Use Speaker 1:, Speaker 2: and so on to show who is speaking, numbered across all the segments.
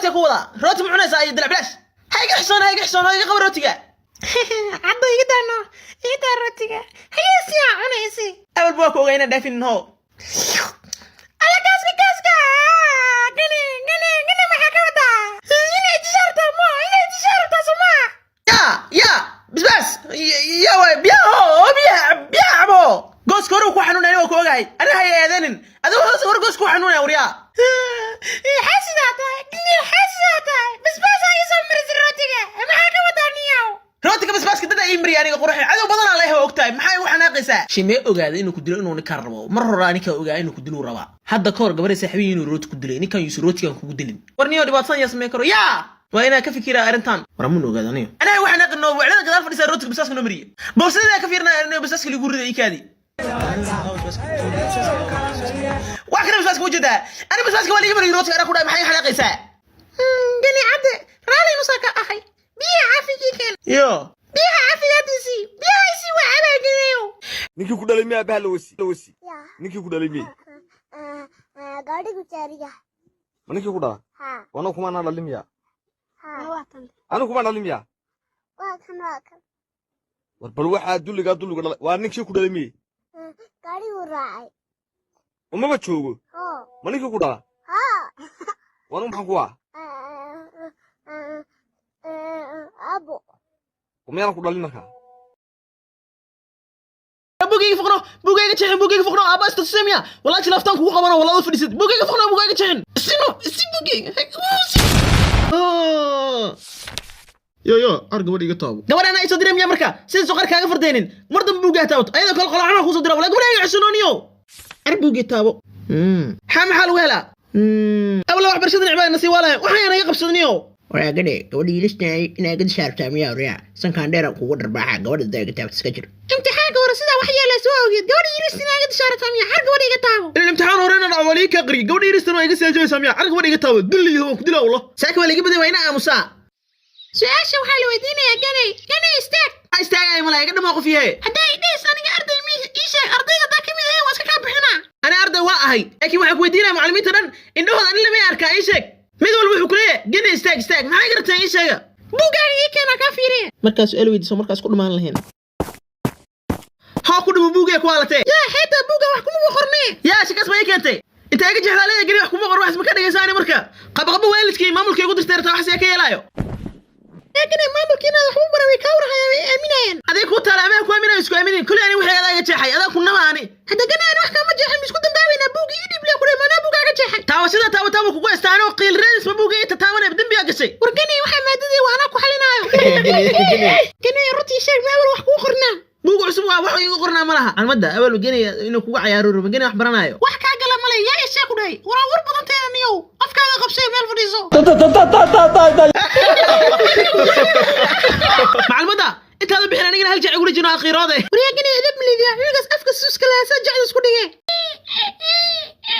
Speaker 1: Rootiga ku wadaa, rooti ma cunaysaa iyo dilac bilaash? Ha iga xishoon, ha iga xishoon oo iga qaba rootiga.
Speaker 2: Caddo, iga daano, iga daa rootiga. Hayeesiyaa cunaysi.
Speaker 1: Awalba waa ku ogaa inaan dhaafinin ho.
Speaker 2: Alla, gaaska, gaaska! Gani, gani, gani, maxaa ka wadaa? Inay tishaartaa ma inay tishaartaa somaa?
Speaker 1: Ya ya, bisbaas ya waay. Biyaha ho oo biyaha, biyaha cabo. Gooska hore ku xanuunaya, waa ku ogahay. Aniga hay eedanin adigo hoos hore gooska ku xanuunaya, waryaa.
Speaker 2: Xasidaa tahay, gani, xasidaa tahay. Basbaasaa ii soo marisay rootiga, maxaa ka wadaa niyow?
Speaker 1: Rootiga basbaaska dad ii mariya. Aniga quruxin cadow badanaa leeh, waa ogtahay. Maxay u xanaaqaysaa? Shimee ogaaday inuu ku dilo, inuu ninkaan rabo. Mar hore ninkaa ogaa inuu ku diluu rabaa. Hadda ka hor gabaray saaxiibihi inuu rooti ku dilay. Ninkan yuusu rootigan kugu dilin. War niyo, dhibaatadan yaa sameyn karo? Yaa waa inaa ka fikiraa arrintan. War amun ogaada aniyo anaga waxaan aqino waclada gadaal fadhisaa rootiga basbaaska noo mariye. Boosadeeda ka fiirinaya inuu basbaaska ligu riday ikaadi. Wax kana basbaaska ujeedaa. Ani basbaaska waa liiga mariye rootiga, anaa ku dhahay. Maxay xanaaqaysaa?
Speaker 2: Gani cadde, raali nusaa ka ahay. Biyaha caafigii keen.
Speaker 1: Yo.
Speaker 2: Biyaha caafigaadiisii, biyaha isii, waa cabaa ganayow.
Speaker 3: Ninkii ku dhalay miyaa baha la wasi la wasi? Ninkii ku dhalay miy?
Speaker 4: Gaadhigu jaariga.
Speaker 3: Ma ninkii ku dhala?
Speaker 4: Ha.
Speaker 3: Anagu kumaanaa dhalin miyaa?
Speaker 4: Ha.
Speaker 3: Anigu kumaan dhalin miyaa?
Speaker 4: Waa kan, waa kan.
Speaker 3: War bal waxaa dulligaa dulliga dhalay, waa ninkii ku dhalay miy?
Speaker 4: Gaadhigu raacay.
Speaker 3: Umaba joogo.
Speaker 4: Ho.
Speaker 3: Ma ninkii ku dhala?
Speaker 4: Ha.
Speaker 3: Anigu maxaan ku waa?
Speaker 4: Abo.
Speaker 3: Miyaanan ku dhalin markaa?
Speaker 1: Bugayga fuqno, bugayga jexin, bugayga fuqno. Aaba istusemiya walaa jilaaftaan kugu qabano. Walaa fadhiisid, bugayga fuqno, bugayga jexin. Sino si bugayga. Yo yo, ar gabadha iga taabo. Gabadha anaa isoo diray miya? Marka sida soqar kaaga fardeenin mar dambe buugaa taabato, ayadoo kale qolacana kusoo dira. Walaa gabadha iga cusnooniyo. Ar buugii taabo. Maxaa lagu helaa? Awla waxbarashada nicbaa nasiib waa lahayn. Waxaan iga qabsadniyo.
Speaker 5: Waraagane, gabadha yilistaay inaa gad saartaa miyaa? Oryaa, sankaan dheera kugu dharbaaxa. Gabadha daaga taabta, iska jir.
Speaker 2: Imtixaanka hore sidaa wax yeelaa soo ogeed. Gabadha yirista inaa iga dishaarataa miya? Xar gabadha iga taabo.
Speaker 1: In imtixaan hore ina dhaco waa liiga kaa qariyay. Gabadha yiriistan waa iga saajabaysaa miya? Ar gabadha iga taabo, dulliga waan ku dilaa wallah. Saaka waa liiga badan, waa ina aamusaa.
Speaker 2: Su-aasha waxaa la weydiinayaa Ganay. Ganay, istaag.
Speaker 1: Ha istaagaya malaa iga dhamaa qof yahe.
Speaker 2: Haddaa idhees aniga arday mi ii sheeg. Ardayda haddaa ka mid ahayn, waa iska kaa bixinaa.
Speaker 1: Ani arday waa ahay, laakiin waxaan ku weydiinaya macallimiinta dhan indhahooda ani lamay arkaa. Ii sheeg, mid walba wuxuu kuleeyahay "Gani, istaag, istaag." Maxay garataan? Ii sheega.
Speaker 2: Buuggaaga ii keenaa, kaa fiiriya.
Speaker 1: Markaa su-aal weydiiso, markaas ku dhamaan lahayn. Haa, ku dhimo buugee ku waalatee.
Speaker 2: Yaa xeetaa buugga wax kuma qornee.
Speaker 1: Yaa shakaas ma ii keentay? Intaa iga jeexdaa leedahay "Gani, wax kuma qor." Waxas ma ka dhegaysaani? Marka qabaqabo waalidkii maamulka igu dirtay rabtaa, waxas yaa ka yeelaayo?
Speaker 2: Laakiin maamulka inaad wax u bara way kaa warhayaan, way aaminayaan.
Speaker 1: Aday kuu taala amaha ku aaminayo, isku aaminin. Kulli ani wixii adaa iga jeexay, adaa ku nama ani.
Speaker 2: Hadda gana aan wax kaama jeexin, isku dambaabaynaa. Buugga ii dhiib lee kudhay, maanaa buuggaaga jeexay.
Speaker 1: Taawashada taawataaba kugu haystaanoo qiil reedis ma buugga ii tataabanaya? Dembiyaa gashay.
Speaker 2: War Gani, waxaa maadadii waa anaa ku xalinaayo. Gani, runtii sheeg, ma awal wax kuu qornaa?
Speaker 1: Buug cusub waa wax igu qornaa ma laha. Calmada awal genaya inuu kugu cayaaro rabo. Geni wax baranaayo.
Speaker 2: Wax kaa gala male. Yaa ishee ku dhahay? Waraa, war badanteena niyow, afkaaga qabsay, meel fadhiiso.
Speaker 1: Macalmada intaada bixin, anigana hal jeec igula jirno akhiiroode.
Speaker 2: Waryaa Gani, edeb malidiya. Cunugaas afka suuska lahaa jecda isku dhige.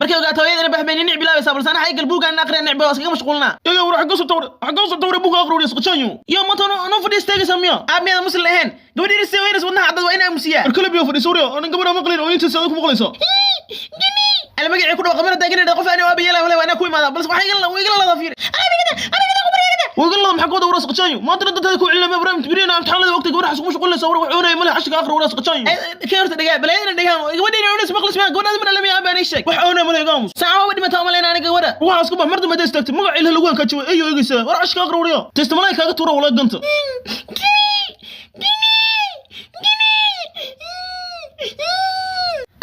Speaker 1: Markay ogaato hooyadana bahmeen nic bilaabaysaa, balse anaxa igal buugaan aqriya nicba waa iskaga mashquulnaa. Yo, war xagga soo tawre, xagga soo tawre, buuga aqriya isqajaanyo. Yo, maanta no fadhiya istaagaysaa miya? Aabmiyada muslim ahayn, gabadh yar istay weynas wadnaha caddad waa ina aamusiyaa. War kale biyo fadhiso warya, anan gabadha maqlayn oo intaas adag ku maqlaysa. Ala magacii ku dhaw qamar taagan qof ani waa yeelaa wala waa inaa ku imaada, balse waxay igala lada fiir. Wigala lada maxaa kooda? Waras qajaanyo maanta dadka ku cilmi Ibrahim tibriina imtixaanada waqti gabadha isku mashquulinaysa. War wuxuu male cashka akhri, waras qajaanyo kee horta dhagaa balaayadana dhagaa gabadheena onas maqlis ma gabadha mar lama yaabaan. Ii sheeg, wax oona male gaamus saaca waa dhimata ma leena aniga gabadha waxa isku ba mar dambe istaagtay magac ilaah lagu hanka jaway ayo eegaysa. War cashka akhri wariyo testa malay kaaga tuura wala ganta.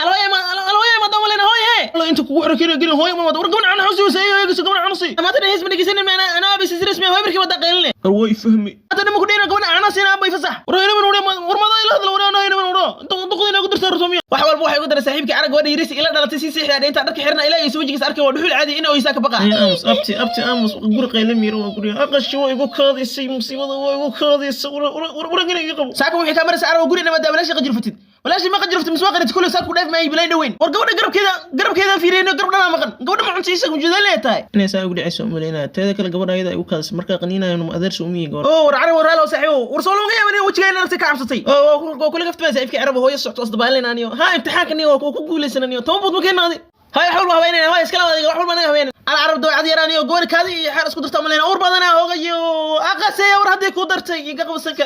Speaker 1: Alwaya ma dawlena hooy he inta kugu xiro keenay gani hooy ma war gabadha aan xusi ayo eegaysa gabadha aan xusi ama tan hees ma dhegeysanin ma ana abi sisris ma hooy markii wada qaylinay. War way fahmi hada nima ku dheena gabadha aan siin abay fasax. War ina war war ma ila hadla war ana ina war inta duqdina ugu dirtaa rasumiya. Wax walba waxay ugu daray saaxiibkii arag gabadha yariis ila dhalatay si siixda inta dharka xirna ilaa iyo wajigiisa arkay waa dhuxul caadi in oysaa ka baqa. Aamus abti, abti aamus, guri qayla miiro waa guri aqashi waa igu kaadaysay musiibada waa igu kaadaysay. War war gani iga qabo. Saaka wixii ka maraysa arag guri nabada walaasha qajirfatid, walaasha ma qajirfatid miswa qarit kullu saaka ku dhaaf ma ay bilay dhaweyn. War gabadha garabkeeda, garabkeeda fiiriyeen, garab dhanaa maqan. Gabadha ma cunta isaga ujeedan leeyahay inay saa ugu dhacayso umaleynaa. Teeda kale gabadha ayada igu kaadisay markaa qaniinayo adeer soo umiyi gabadha. Oo war carab, war halo saaxiibo, war soo looga yaabay inay wajigayna aragtay ka cabsatay. Oo waa kula kaftamay saaxiibkii carab hooyo socto asdabaaleen aniyo. Ha, imtixaanka niyo waa ku guuleysananiyo 10 buud ma keenaaday. Hay, wax walba haweenayna waa iskala wadaga, wax walba naga haweenay. Al carab dawcad yaraan iyo gobol kaadi iyo xaar isku darta malayna ur badana hoogayo aqaseeya. War hadday ku dartay iga qabsanka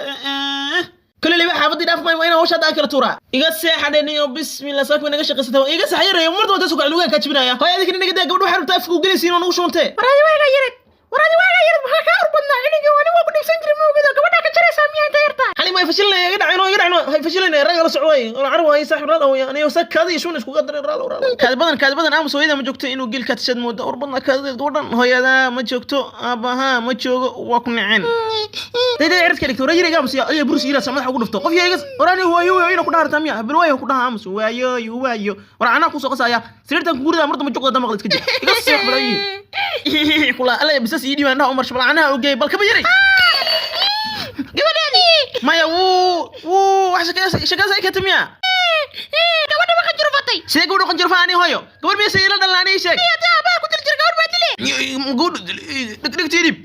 Speaker 1: kale liba xaafadii dhaaf maayo, waa inaan hawsha hadda aan kala tuuraa. Iga seexadheniyo, bismillah, saaka way naga shaqaysata. Iga saxyarayo marta wada sugac lugaan kaa jibinaya. Hooy, adinka naga daa, gabadhu waxay rabtaa afka u gelaysiin oo nagu shuuntee.
Speaker 2: Waraadi waagaa yared, waraadi waagaa yared, maxaa kaa ur badnaa cunugii? Wani waa ku dhibsan jiray moogado. Gabadhaa ka jaraysaa miyaa inta yartaa?
Speaker 1: Xali ma fashilnay, iga dhacno, iga dhacno, hay fashilnay. Rag la socday oo carab way saaxib raal oo aniga sakada iyo shuun isku qadaray. Raal raal, kaad badan, kaad badan. Aamus, hooyada ma joogto. Inuu geel ka tashad moodo. Ur badna kaadada gabadhan. Hooyada ma joogto, aabaha ma joogo, waa ku naceen. Dayday cirka dhigto rajir iga aamus ya burus ila madaxa ugu dhufto qof yaa iga warani. Waayo waayo ina ku dhaarta miya bil waayo ku dhaha aamus waayo waayo. War anaa ku soo qasaya sariirtan ku gurida marta ma joogdo maqal iska jir iga seex balayi kula alla bisas ii dhiibaan dhaha umar shabal anaha ogey bal kaba yaray.
Speaker 2: Gabadhaadii.
Speaker 1: Maya, wuu wuu wax shaqadaas ay ka miya?
Speaker 2: Gabadha ma qanjurufatay?
Speaker 1: Sidee gabadhu qanjurfa? Ani hooyo gabar miyase ila dhalan? Ani sheeg.
Speaker 2: Yaa aabbaha ku dil jira, gabadh baa dile.
Speaker 1: Gabadhu dhegdhegta dhib.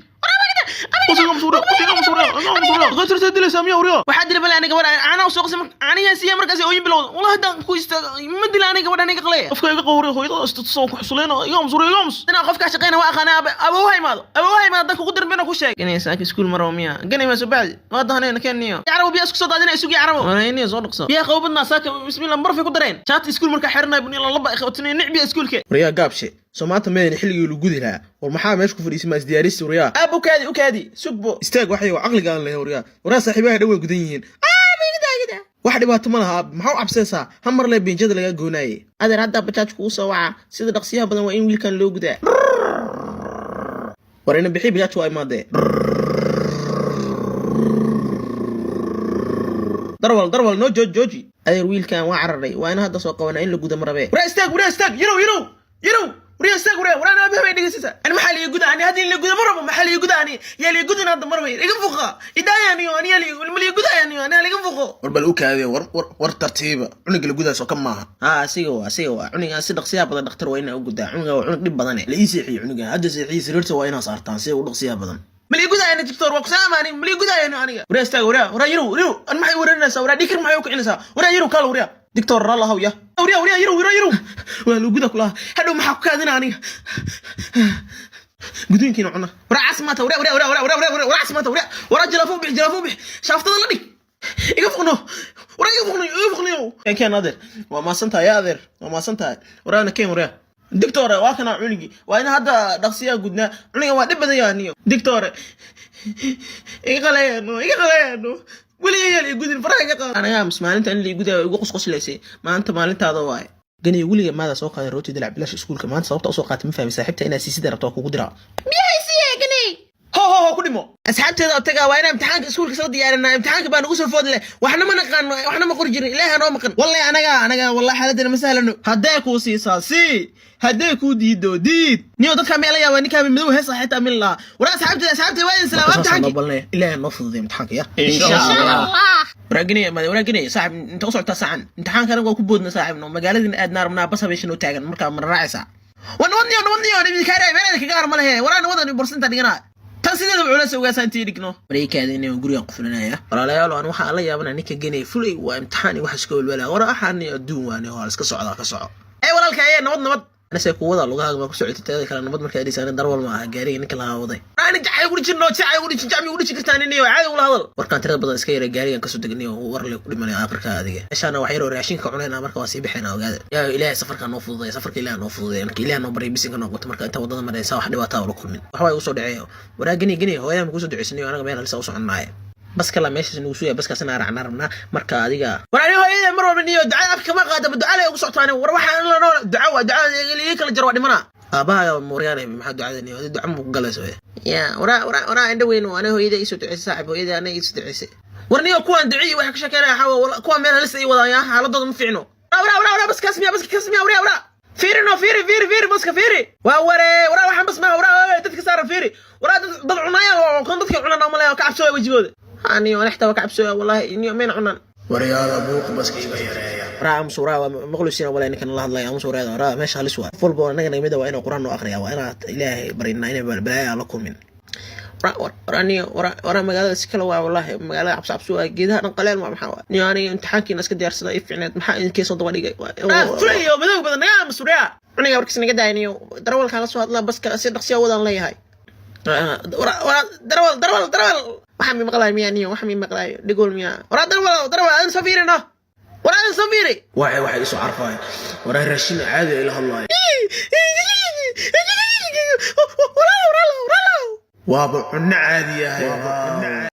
Speaker 1: Waxaa dila bale aniga gabadha caanaha usoo qasay caaniyaa siiya markaas ooyin bilowda. Wallahi haddaan ku istaaga ma dila aniga gabadha aniga qalaya qofka iga qowriyo hooyada istutusoo ku xusuleeno. Iga aamus, iga aamus. Inaa qofkaa shaqeyna waa aqaana. Abooha imaado, abooha imaado, haddaan kugu dirin bena ku sheeg. Ganay saaka iskuul maro miya? Ganay ma soo bacdi waa dahanayna keeniyo carabo biyaa isku soo daadina isugi carabo warayniyo soo dhaqso biyaa qabo badnaa saaka. Bismillah, barfay ku dareen shaati iskuul markaa xiranay bun ila laba qabatinayo nicbiya iskuulke.
Speaker 6: Waryaa gaabshe, soo maanta meedani xilligii lagu gudi lahaa? War maxaa meesha ku fadhiisay? Maa isdiyaarisi waryaa?
Speaker 1: Aab, ukaadi, ukaadi, sugbo.
Speaker 6: Istaag, waxay oo caqliga aan lahayn. Waryaa, waryaa, saaxiibaha dhan way gudan yihiin, wax dhibaato ma laha. Maxaa u cabsaysaa? Ha mar le binjada lagaa goonaaye.
Speaker 1: Adeer, haddaa bajaaj kugu soo waca. Sida dhaqsiyaha badan waa in wiilkan loo gudaa.
Speaker 6: War ina bixi, bajaaj waa imaadee. Darwal, darwal, noo jooj, jooji.
Speaker 1: Adeer, wiilkan waa cararay, waa in hadda soo qabanaa in la guda ma rabee. Waraa istaag, waraa istaag, yarow yarow yarow, waraa istaag, waraa waraa aabaha bay dhegeysanaysaa. Ani maxaa liiga guda? Ani hadda in la guda ma rabo. Maxaa liiga guda? Ani yaa liiga gudin hadda ma rabay. Iga fuqa idaayaniyo ani yaa liiga ma liiga gudaayaniyo ani liiga fuqo.
Speaker 6: War bal u kaadee, war war war, tartiiba, cunuga la gudaas oo ka maaha.
Speaker 1: Haa, asiga waa, asiga waa cunugan. Si dhaqsiyaha badan dhakhtar waa inaa u gudaa cunugan, waa cunug dhib badane.
Speaker 6: La ii seexiye cunugan hadda, seexiye. Sariirta waa inaa saartaan si u dhaqsiyaha badan.
Speaker 1: Mali gudaayana doctor, waa kusaamaani mali gudaayana aniga. Waraa istaag, waraa waraa yarow yarow, an maxay wareerinaysaa? Waraa dhikir maxay u kicinaysaa? Waraa yarow kaal, waraa doctor ralla haw ya waraa waraa yarow waraa yarow, waa lagu gudaa kulaha. Hadhow maxaa ku kaadina aniga? Gudooyinkiina cuna. Waraa casmaata, waraa waraa waraa waraa waraa waraa casmaata, waraa waraa jalaafo bix, jalaafo bix, shaaftada la dhig. Iga fuqno, waraa iga fuqno, iga fuqno. Keen keen adeer, waa maasan tahay ya adeer, waa maasan tahay. Waraana keen waraa doctor, waa kana cunigi, waa in hadda dhaqsiyaa gudnaa cuniga, waa dhib badan yahay niyo. Doctor, iga qaleeno, iga qaleeno, weliga yaal i gudin, faraha iga qaad aniga. Aamus, maalinta in la gudaa igu qosqoslaysay, maanta maalintaada waaye.
Speaker 6: Ganiyo, weliga maada soo qaaday rooti dalac bilaash iskuulka maanta? Sababta usoo qaatay ma fahmi. Saaxiibta inaad siisida rabto waa kugu diraa.
Speaker 2: Biyaha isiiye ganay.
Speaker 1: Ho ho ho, ku dhimo. Asxaabteeda oo tagaa, waa inaan imtixaanka iskuulka soo diyaarinaa. Imtixaanka baa nagu soo food leh, waxna ma naqaano, waxna ma qori jirin. Ilaaha noo maqan wallahi. Anaga anaga wallahi xaaladana ma sahlano. Hadday kuu siisaa sii, hadday kuu diido diid. Niyo dadka meel la yaabaa ninkaa madow heesa xitaa min lahaa. Waraa asxaabteeda, asxaabteeda, waa idin salaam.
Speaker 6: Saasaan
Speaker 1: imtixaankii
Speaker 6: noo balnaya, ilaahay noo fududay imtixaanka ya.
Speaker 1: Insha Allah.
Speaker 2: Allah.
Speaker 1: Waraaginaya maade, waraaginaya saaxib, inta u socotaa saacan imtixaanka anaga waa ku boodna saaxibno. Magaaladina aadnaa rabnaa, bas habeesha noo taagan markaa mana raacaysaa? Waa nabadniyo, nabadniyo, nibidkaara meel kaga har ma lehe. Waraa nabadan borsinta dhiganaa tan sideedaba culeys ogaasa intii dhigno
Speaker 5: Mareykaada inay gurigan qufulinaya. Walaalayaal, aan waxaa la yaabana ninka genay fulay waa imtixaan iyo wax iska walwala. War waxaan adduun waane, waa iska socdaa, ka soco.
Speaker 1: Ee walaalka, ee nabad nabad.
Speaker 5: Anase kuwada lugahaaga baa ku socotay. Teeda kale nabad markaa dhisaan, darwal ma aha gaariga ninka lahaa waday.
Speaker 1: Ani jacay ugu dhijin, jacay ugu dhijin, jacmi ugu dhijin kartaa niniyo caadi ula hadal.
Speaker 5: Warkaan tirada badan iska yara, gaarigan kasoo degniyo, war le ku dhimanaya aakhirka adiga. Meeshaana wax yaroo raashinka cunayna, marka waa sii bixinaa. Ogaada yaa ilaahay safarka noo fududeeya, safarka ilaahay noo fududeeya, marka ilaahay noo baryay bisinka noo qabto, marka inta wadada maraysa wax dhibaataa ula kulmin. Wax waa igu soo dhaceeyo. Waraa geni geni, hooyadan ma kusoo duceysanayo? Anaga meel halisa u soconaaye, bas kala meeshaas nagu sugaya, baskaas inaan raacnaa rabnaa. Marka adiga
Speaker 1: War ani hooyada mar walba niyo ducada afka kama qaada, ducada ugu socoto ani. War waxaan la nool duca waa ducada ii kala jar, waa dhimana.
Speaker 5: Aabahaaga mooryaanay, maxaa ducada niyo? Adi duca ma ku galayso?
Speaker 1: Ya waraa waraa waraa indha weyn oo ani hooyada ii soo duceysay saaxib, hooyada ana ii soo duceysay. War niyo kuwaan duciyi waxa ka sheekeynaya xawa, kuwaan meel halis ii wadaan, xaaladooda ma fiicno. Waraa waraa waraa waraa baskaas miya? Baska kaas miya? Waraa waraa fiiri no, fiiri fiiri fiiri, baska fiiri. Waa waree, waraa waxaan bas maaha. Waraa dadka saaran fiiri, waraa dad cunayaan oo kon dadka cunaan oo malaya ka cabsooya wejigooda. Aniyo aniga waa ka cabsooya wallahi, niyo mayna cunaan.
Speaker 6: Waryaada buuq baska iga yareeya.
Speaker 5: Waraa aamus, waraa waa maqlusiina walaa ninkan la hadlaya. Aamus waraada, waraa meesha halis waa. Qof walba oo annaga naga mid ah waa inuu quraan noo akhriya, waa inaad ilaahay barinaa inay balaayo la kulmin.
Speaker 1: Waraa magaalada si kale waa wallahi, magaalada cabsi cabsi waa, geedaha dhan qaleel waa. Maxaa waa niyo aniga imtixaankiina iska diyaarsada ii fiicneed, maxaa idinkee soo daba dhigay? Fulayo madow badan naga aamus. Waraa
Speaker 5: Cuniga warkiis naga daayniyo. Darawalkaan la soo hadlaa, baska si dhaqsiya wadaan leeyahay. Darawal, darawal, darawal, waxaa mi maqlaayo miyaa niyo? Waxa mi maqlaayo dhigool miyaa? Waraa darawal, darawal, adin soo fiirino. War adin soo fiiri.
Speaker 6: Waxay isoo carfaaya. Waraa raashin caadi ay la hadlaaya.
Speaker 5: Walaalow, walaalow, walaalow.
Speaker 6: Waaba cunno caadi ahay.